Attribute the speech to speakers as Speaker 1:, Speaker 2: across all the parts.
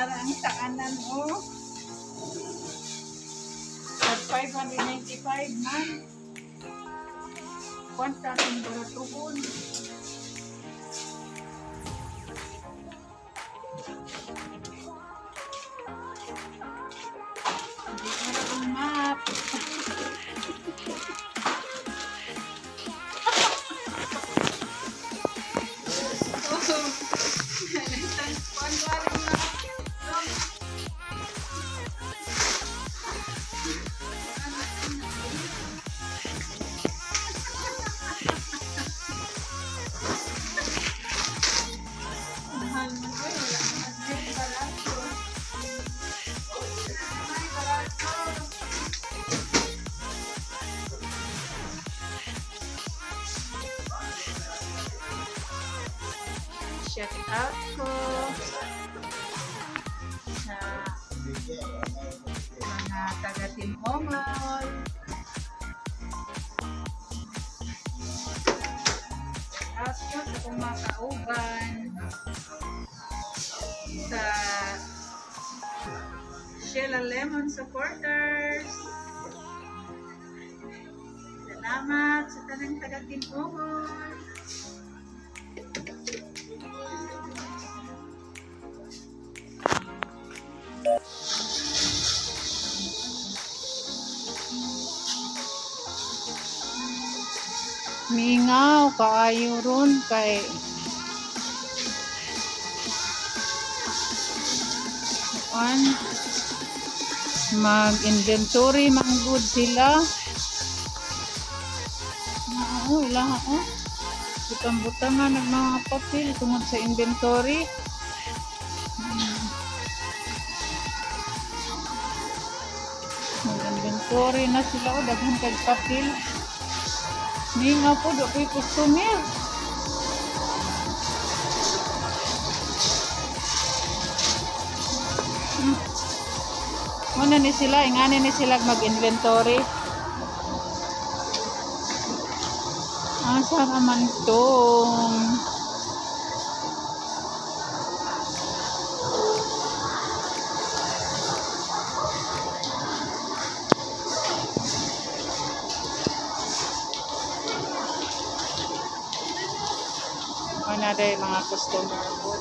Speaker 1: Nara ang saanan, oh. At 595 man. Kwanta itong baratuhon. Hindi ara ang map. Oh. Kwanta ang map. Mahal mo ko, wala naman din barato. Ay, barato. Shout out ko sa mga taga Team Ongol. Shout out ko sa akong mga kauban sa Sheila Lemon supporters. Salamat sa tanang taga Team Ongol. Mingaw kaayo ron kay kuan, mag-inventory man gud sila. Oo, ilang ako. Butang-butangan ng mga papel tungod sa inventory. Mag-inventory na sila o daghan kag papel. Mingaw po, do ko'y customer. Muna ni sila, ingani ni sila mag-inventory. Asa naman tong Ano day mga customer po.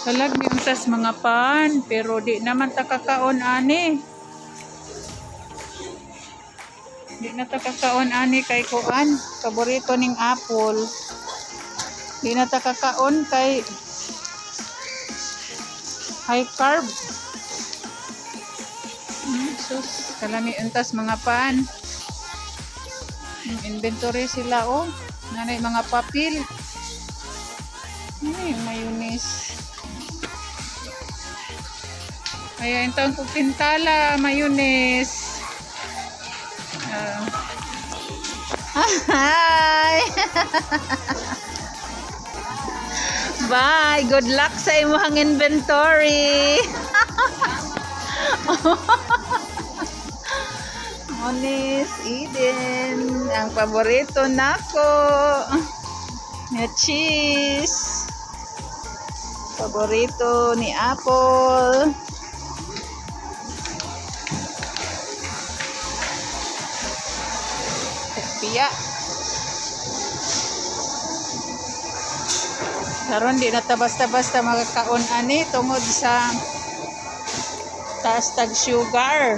Speaker 1: Kalag mintas mga pan, pero di naman ta kakaon ani. Di na ta kakaon ani kay kuan, paborito ning apple. Di na ta kakaon kay high carb. Sus, kalami untas mga pan. Inventory sila oh. Nanay mga papel. Ay, mayonnaise. Ayan, taon ko pintala, mayonnaise. Hi! Bye! Good luck sa imong inventory! Monis, Eden, ang paborito nako. Na cheese. Paborito ni Apple. Piya. Karon di na ta basta-basta magakaon ani tungod sa taas tag sugar.